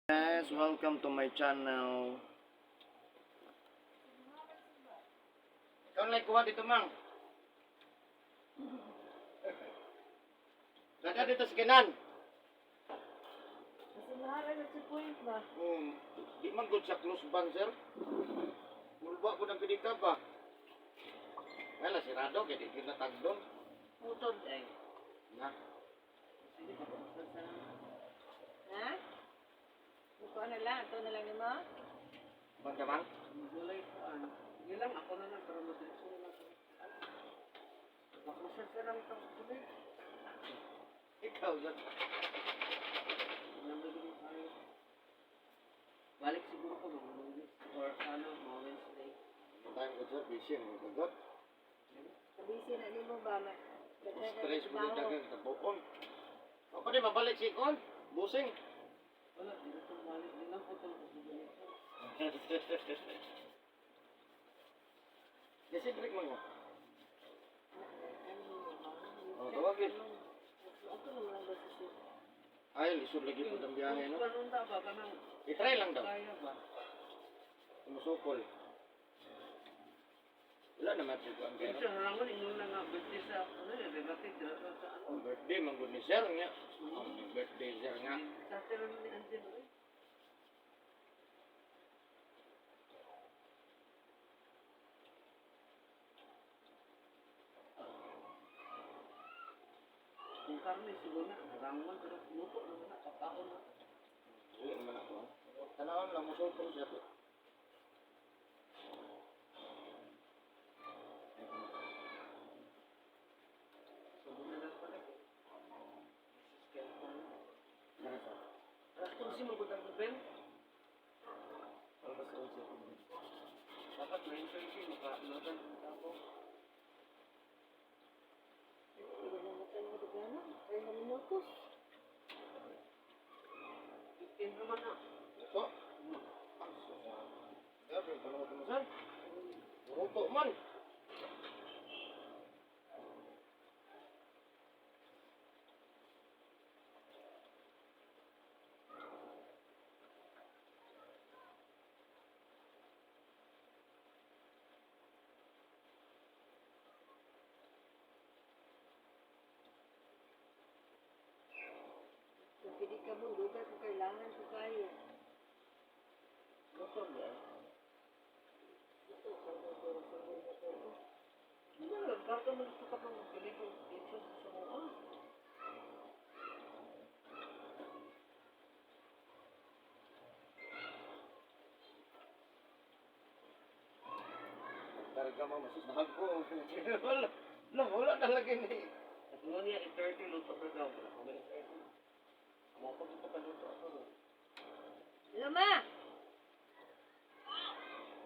Guys, welcome to my channel. Ikaw na kuha dito, Mang. Dada dito sa kinan. Kasi mahara na si point ba? Di man good sa close ban, sir. Mulba ko ng pidika ba? Wala, sirado, kaya di kinatagdon. Putod ay. Na, Sige, pagkakas na. Ha? Ito na lang, ito na lang nimo. bang ka, Mang? Magulay ko ano. Sige lang, ako na lang, pero madiretso na lang. Makusad ka lang itong tuloy. Ikaw, sir. Lamig tayo. Balik siguro ko mga Lunes or ano, mga Wednesday. Time ko, sir, busy ang kagot. Kabisi na nimo ba? Stress mo din dagang kabuon. O pa di, mabalik si Kon. Busing. Wala, di na itong balik. Di lang ko itong kusugan. Kasi break mo nga. Oh, tawagin. Ako naman lang ba si Ay, lisod lagi po ang biyahe, no? Kung ta ba, kanang I-try lang daw. kaya ba? Sumusukol. Wala naman si Kuan Kasi kaya. harangon, ingon na nga, birthday sa, ano yun, relative, dira sa ano. Oh, birthday, man good ni sir nga. Oh, may birthday sir nga. Sa tira ni Angelo eh. Kung karne siguro na, harangon, pero luto naman na, kakaon na. Wala naman ako. Ah. Tanawon lang, musukol siya to. Siguro na lang pala. Mrs. Kelton. Alas 11 mo ang event. Alas 11. Dapat 9:30, maka-logan ang tao. Hindi na matay mo dugana. 30 minutos. 15 naman na. Ito. Ang susa. Grabe, panuot mo sir. Luto man. Kung pili ka mo, dugay kung kailangan ko kayo. Luto ba? Ito, kung sa motor. Hindi na lang, karto mo dito ka pang magbili kung dito sa mga ah. Talaga mo, masusahag ko. Wala. Wala, wala talaga ni. At nga niya, 8:30 luto na daw. Wala ko na 8:30. Amo ko dito paluto ako. No? Hello, ma!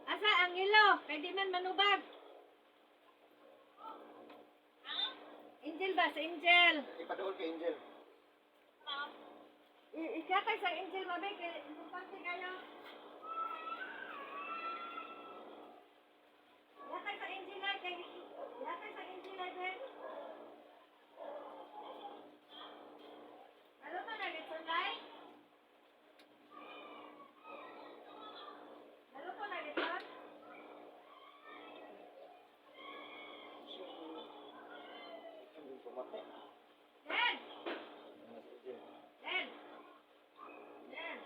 Asa ang ilo? Kay di man manubag. Angel ba? Sa Angel. Ipadool kay Angel. Ikatay sa Angel, mabe. Kay importante kayo. Yatay sa Angel ay. Kay, yatay sa Angel ay, Ben. Ano to na, Litson Lai? Ano to na, Litson? Ang pumate. Ben! Ano si Angel? Ben! Ben!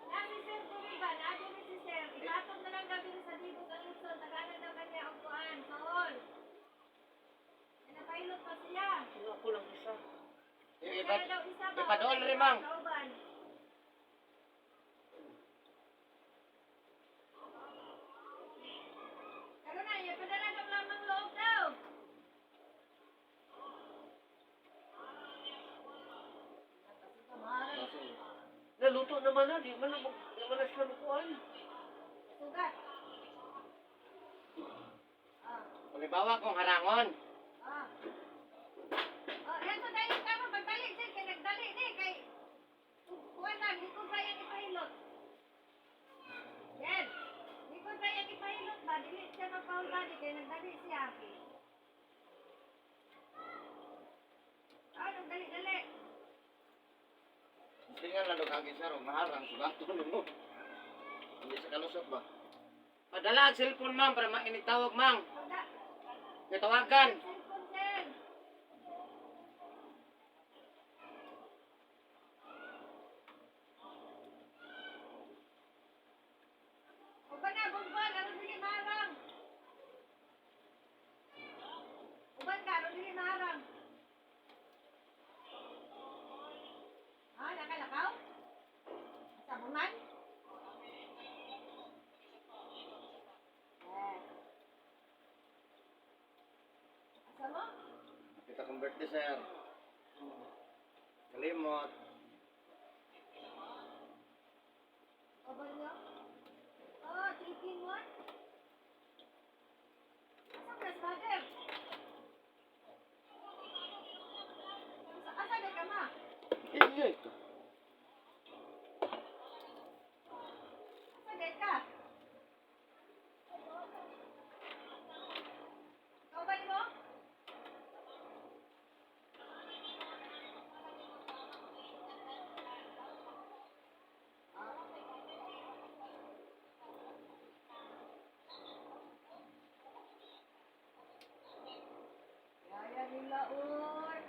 Na si Sir diri ba? Na diri si Sir. Ihatod na lang gabi sa Digos ang Litson. Tagalan daw kanya og kuan. Sool. Napahilot pa siya. Ano ako lang isa. Kaya daw isa ba? Ipadool rin, ma'am. Kauban. Karon na, ipadala daw lamang loob daw. Naluto naman na, di man na, di man na sila makuhan. Sugat. Ah. Halimbawa kung harangon. Ah. Oh, yan so dahil ka pagdali sir kay nagdali ni kay kuan lang likod pa yang ipahilot. Yan. Likod pa yang ipahilot ba dili siya magpahulbadi kay nagdali siya. Ah, nagdali dali. Tingnan lang daw kagi sir, og maharang sugaton nimo. Hindi sa kalusot ba? Padala ang cellphone, ma'am, para mainitawag, ma'am. Pagda. Natawagan. Cellphone, sir. Uban na, bumbon. Aron dili maharang. Uban ka, aron dili maharang. Ah, nakalakaw? Sa buman? Eh. Asa mo? Kita kong birthday sir. Kalimot. Oban nyo? Oh, taking one? Asa ka sa father? Asa na ka ma? Ingay ka. Asa na ka? Kauban mo? Yaya nila, oy.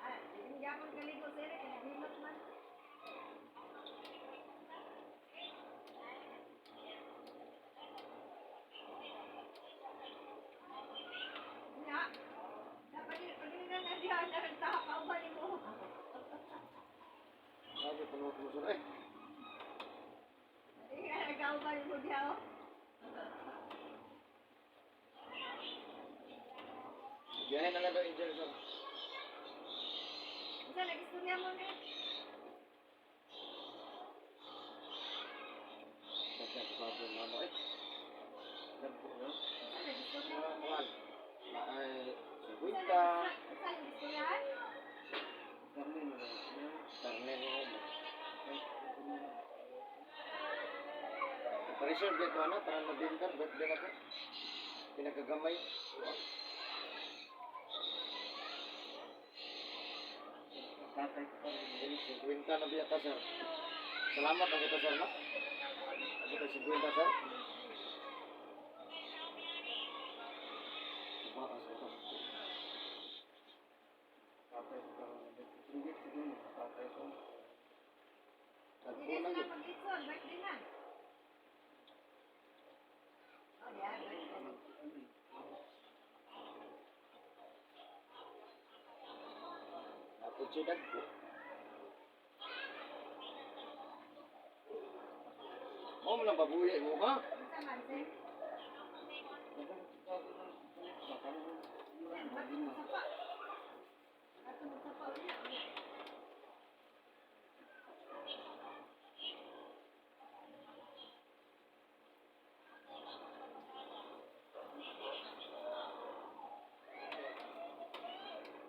Ah, hindi akong kaligo, sir. Kaya hilot man. Nya. Dapat pag na na diyan na nakakauban mo. Sabi pa mo sir eh. Hindi ka nagkauban mo diya oh. Biyahe na lang daw Angel sir. Unsa lagi istorya mo ni? Kasi sa sabi mama eh. Nagpo no. Unsa lagi istorya mo Mga ni? kuwan. Ay, Unsa 50. lagi istoryahan? Karne na lang. Karne ni mo. Pareserve dito ana para November birthday na ko. Pinagagamay. Tatay ko pa rin. 50 na biya ta sir. Salamat ang kita sir no. Ako kay 50 sir. Bakas ito. Tatay ko pa rin. Hindi, siguro. Tatay ko. Tagpo Hindi na sila yun. mag-itson, birthday na. Oh, diya, birthday. Ako siya dagko. Mo man lang babuya mo ha. Unsa man, sir? Sir, ba't mo sapa? Ba't mo sapa ulit?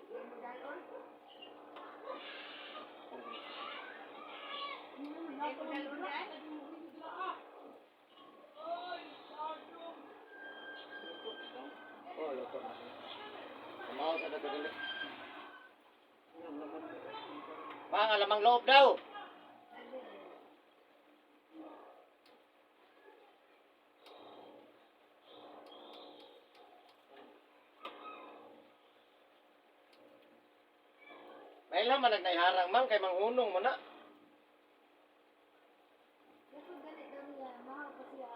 Hindi mo dalon? Hindi mo dalon dahil? Oh, luto na. Kumaw sa dagdagali. Mga lamang loob daw. May laman nagnayharang man kay manghunong mo na. Dapat dali daw niya, mahal ko siya.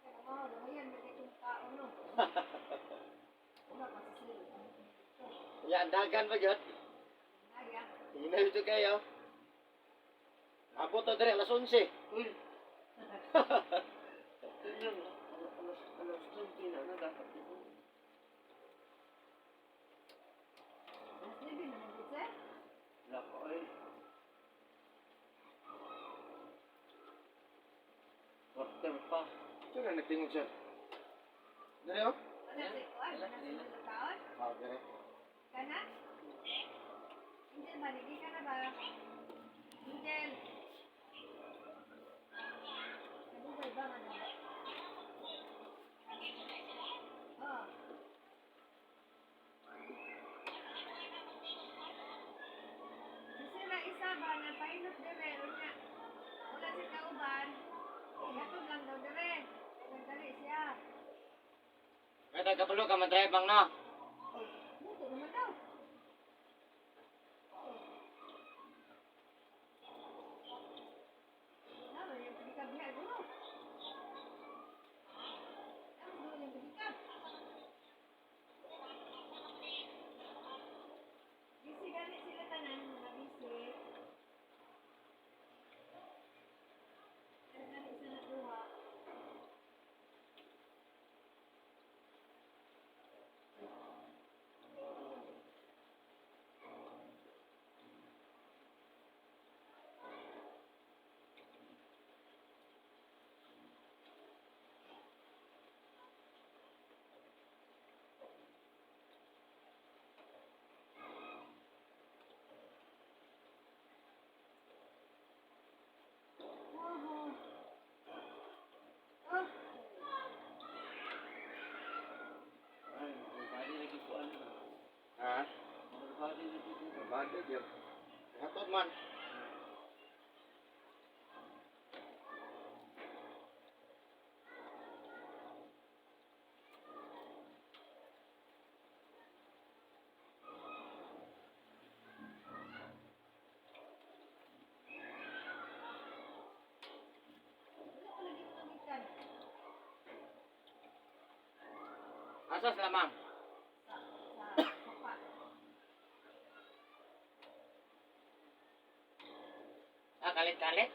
Kaya mahal daw, ayan, may itong tao, no? Wala pa sa sila. Ya, dagan ba gyud? Ay, ah. Hinaw ito kayo. Abot to dire alas 11. Uy! Tingnan mo. Alas 20 na na dapat ito. Alas 9 na lang, sir. Wala ko ay. Quarter pa. Ito na nagtingog sir. Dire oh. Wala si Kuan, wala si mga taon. Ah, dire. Kana? Angel ba, nigi ka na ba? Angel. Nagugay ba man na? Oo. Kada kabalo ka man-drive bang no? Buto naman daw. Tama yung pedicab niya, gulo. Tama gulo yung pedicab. Busy gani sila tanan, mga busy. Pero gani sila duha. Oh, oh. Ay, magbali lagi ko ano. Ha? Magbali lagi ko. Bagay gyud. Hatod man. Wala ko lagi mga gikan. Asa sila ma'am? Sa papa. Ah, kalit-kalit?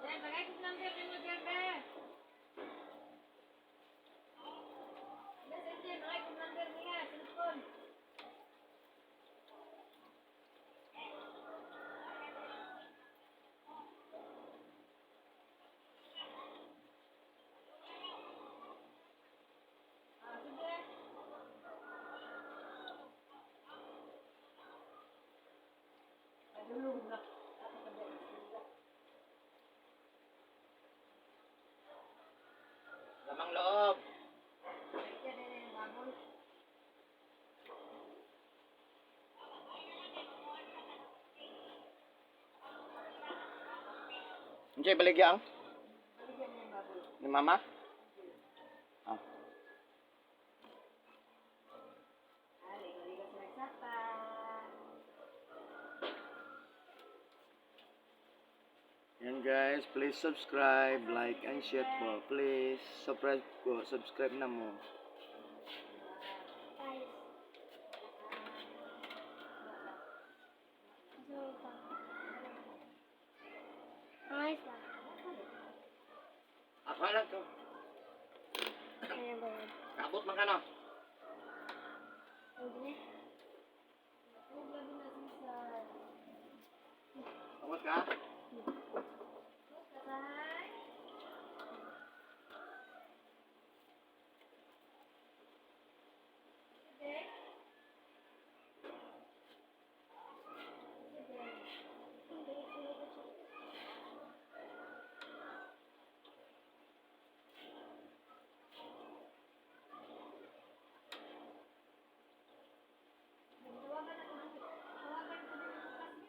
Jen, bagay kong number ni mo, Jen, be. Yes, Jen, bagay kong number niya, cellphone. Ah, sige. Nagulog na. Lamang loob. Yan na yung baboy. Unsay baligya ang? Baligyan niya yung baboy. Ni mama? Ah. Ah, ligo-ligo sa nagsapa. Yan guys, please subscribe, like, and share po. Please, subscribe po. Subscribe na mo. Guys. Ayos ba? Ako lang to. Ano ba yun? Kabot man ka no? Hindi na. Huwag labi na sisal. Abot ka? Tatay. Sige. Sige. Tawagan ako din. Tawagan ko din ang classmate.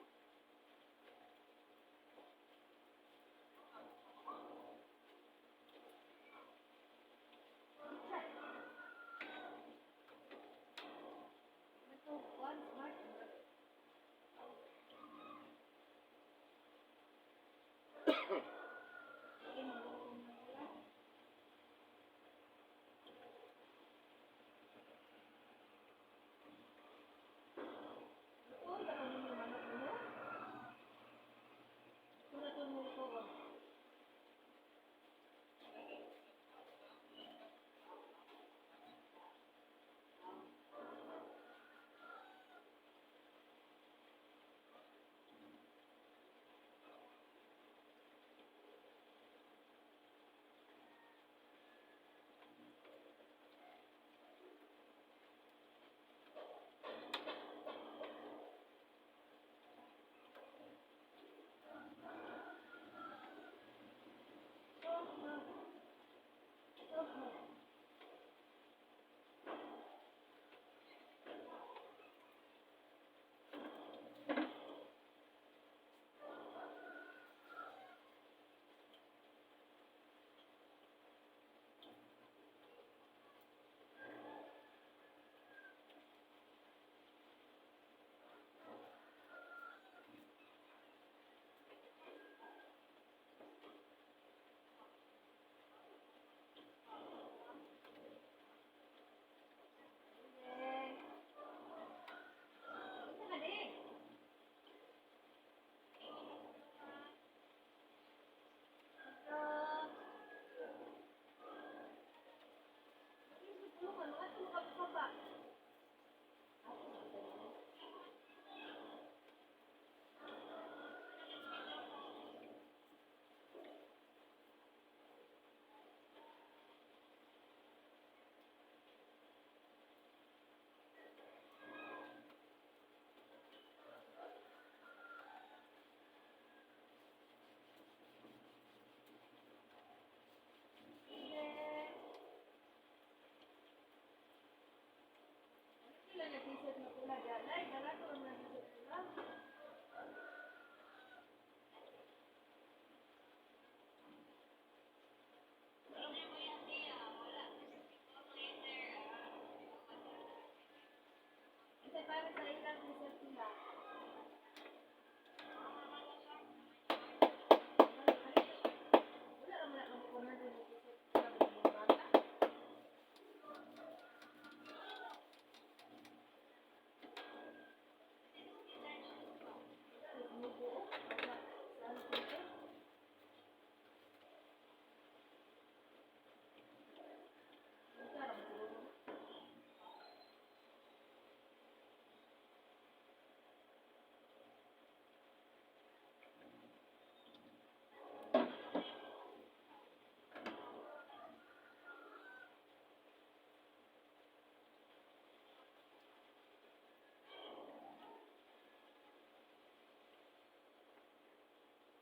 Kasi para sa ilang ni Sir sila. Wala ra man ako 196 sa mga bata.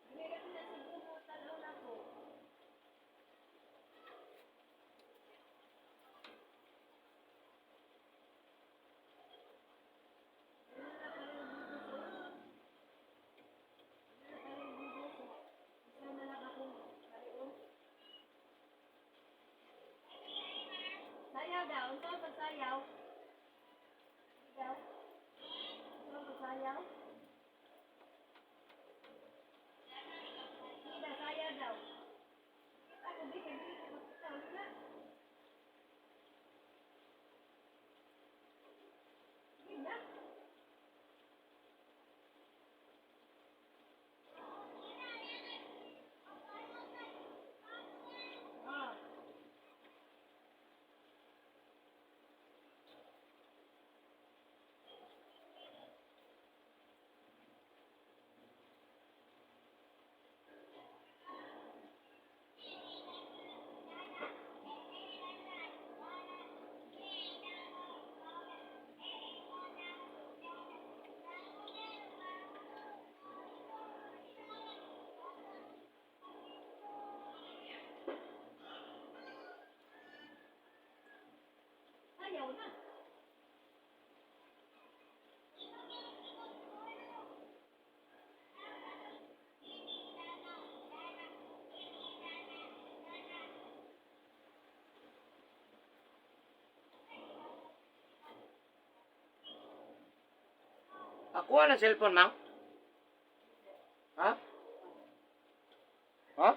Bigay na siguro tanaw na ko. Sayaw daw. Unsa ang pagsayaw? Daw. Unsa ang pagsayaw? Ida, sayaw daw. Ako, di kay dili ko makita. Wala. Sige na. Ah. Ayaw na. Ako na cellphone, ma'am. Ha? Ha?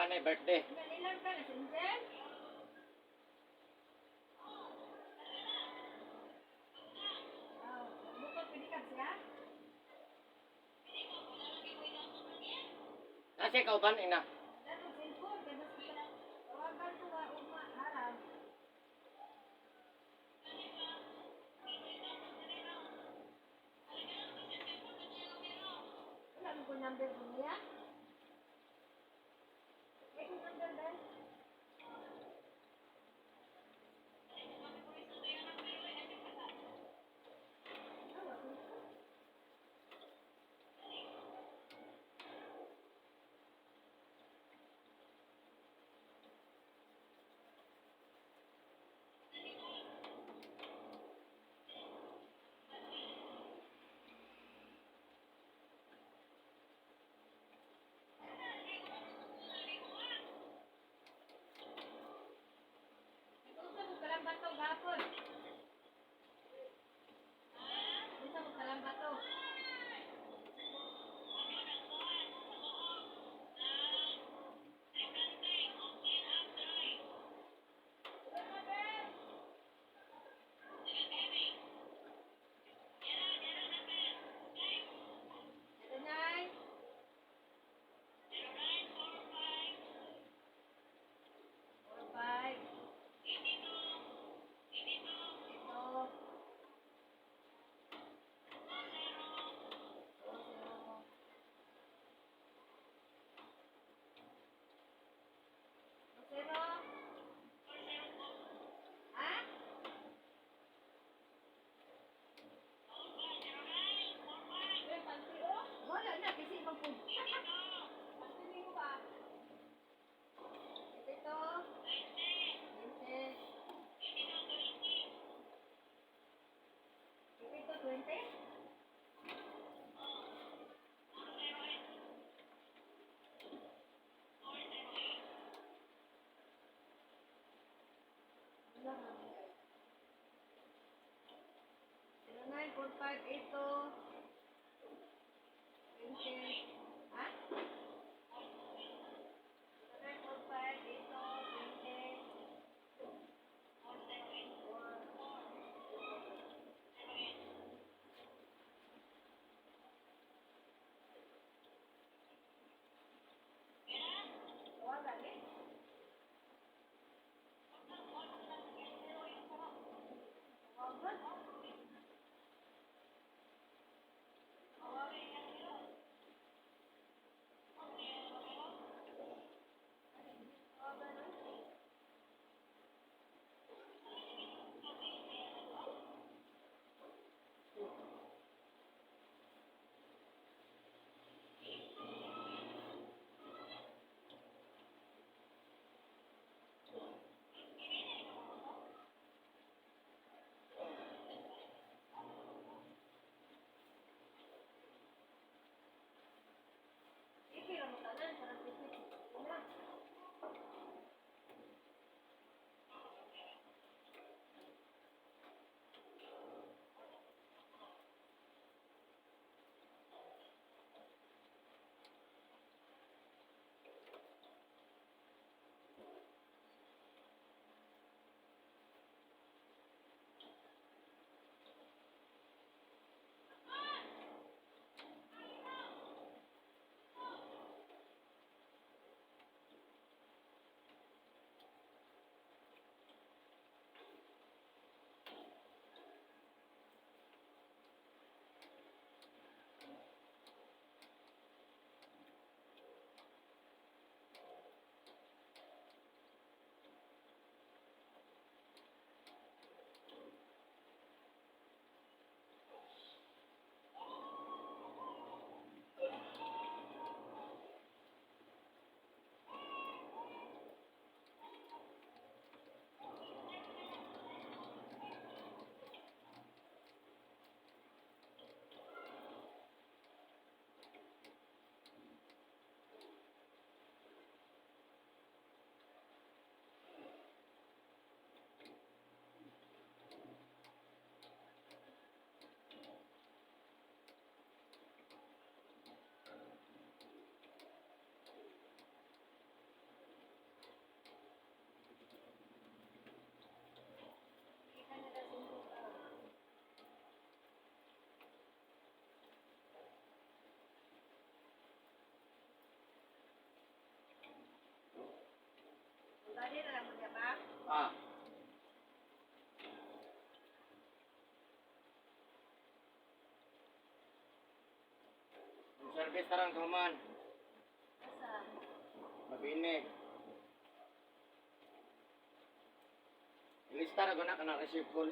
Wala na birthday. Nanilang ka na, si Angel? Oh, bukod pwede ka siya? Nasa ikaw ban ina. Dato cellphone, kaya basta tawagan ko nga ugma, harap. Wala mo ko number ko niya? Eh, kung number dahil? Ah, wala. Unsa mo kalambato gapon? Unsa mo kalambato? 9. 4, 5. Ito. 0. Ha? Wala na, kasi ibang po. Pagpili mo ba? Ito. 20. Ito, 20? Wala nga. 09, 4, 5, 8, 20. Ha? 09, 4, 5, 8, 20. 4. Tawagan eh. Tawagan. restaurant kahuman. Asa? Mabini. Ilista ra ko na kanang receive call.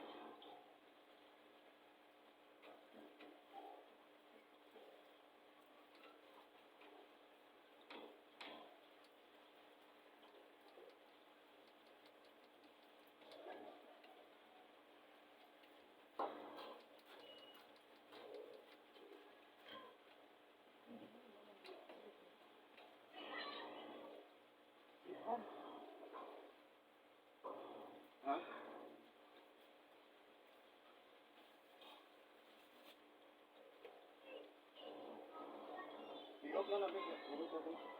Ha? I-off na lang, bigla.